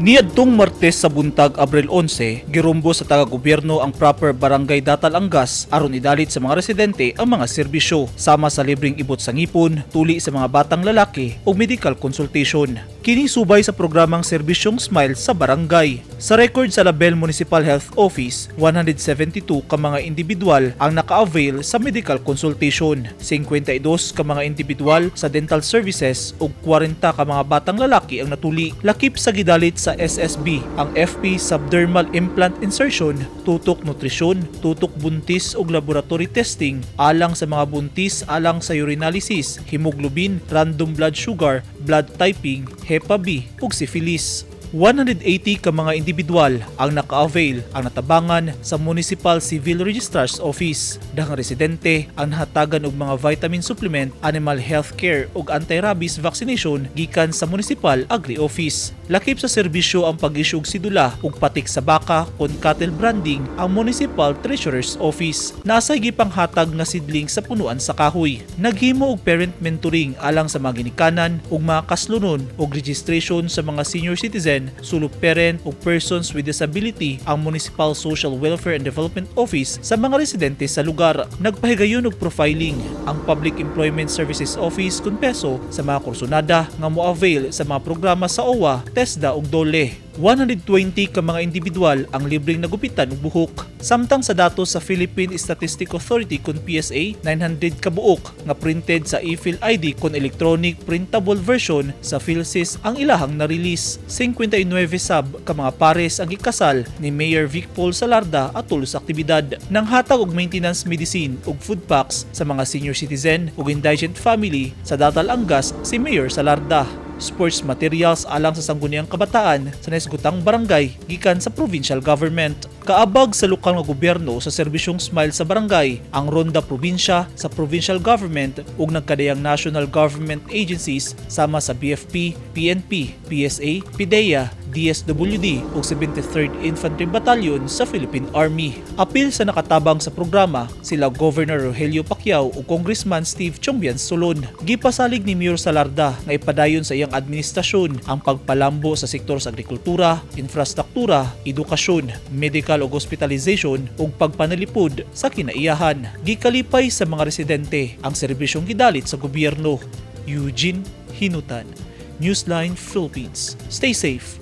Niadtong Martes sa buntag, Abril 11, girumbo sa taga-gobyerno ang proper Barangay Datal Angas aron idalit sa mga residente ang mga serbisyo sama sa libreng ibot sa ngipon, tuli sa mga batang lalaki ug medical consultation. Kini subay sa programang Serbisyong Smile sa Barangay. Sa record sa Label Municipal Health Office, 172 ka mga individual ang naka-avail sa medical consultation, 52 ka mga individual sa dental services ug 40 ka mga batang lalaki ang natuli. Lakip sa gidalit sa SSB ang FP subdermal implant insertion, tutok nutrisyon, tutok buntis ug laboratory testing alang sa mga buntis alang sa urinalysis, hemoglobin, random blood sugar, blood typing, Hepa B ug syphilis. 180 ka mga individual ang naka-avail ang natabangan sa Municipal Civil Registrar's Office. Daghang residente ang nahatagan og mga vitamin supplement, animal health care ug anti-rabies vaccination gikan sa Municipal Agri Office. Lakip sa serbisyo ang pag-issue og sidula ug patik sa baka kon cattle branding ang Municipal Treasurer's Office. Naasay gipanghatag nga seedling sa punuan sa kahoy. Naghimo og parent mentoring alang sa mga ginikanan ug mga kaslonon ug registration sa mga senior citizen, solo parent ug persons with disability ang Municipal Social Welfare and Development Office sa mga residente sa lugar. Nagpahigayon og profiling ang Public Employment Services Office kun PESO sa mga kursonada nga mo-avail sa mga programa sa OWWA, TESDA ug DOLE. 120 ka mga individual ang libreng nagupitan og buhok. Samtang sa datos sa Philippine Statistic Authority kun PSA, 900 ka buok nga printed sa ePhil ID kun electronic printable version sa PhilSys ang ilahang na-release. 59 sab ka mga pares ang gikasal ni Mayor Vic Paul Salarda atol sa aktibidad. Nanghatag og maintenance medicine ug food packs sa mga senior citizen ug indigent family sa Datal Angas si Mayor Salarda. Sports materials alang sa Sangguniang Kabataan sa nahisgutang barangay gikan sa provincial government. Kaabag sa lokal nga gobyerno sa serbisyong Smile sa Barangay, ang Ronda Probinsya sa provincial government ug nagkadayang national government agencies sama sa BFP, PNP, PSA, PDEA, DSWD ug 73rd Infantry Battalion sa Philippine Army. Apil sa nakatabang sa programa sila Governor Rogelio Pacquiao ug Congressman Steve Chiongbian Solon. Gipasalig ni Mayor Salarda nga ipadayon sa iyang administrasyon ang pagpalambo sa sektor sa agrikultura, infrastruktura, edukasyon, medical ug hospitalization ug pagpanalipod sa kinaiyahan. Gikalipay sa mga residente ang serbisyong gidalit sa gobyerno. Eugene Hinutan, Newsline Philippines. Stay safe.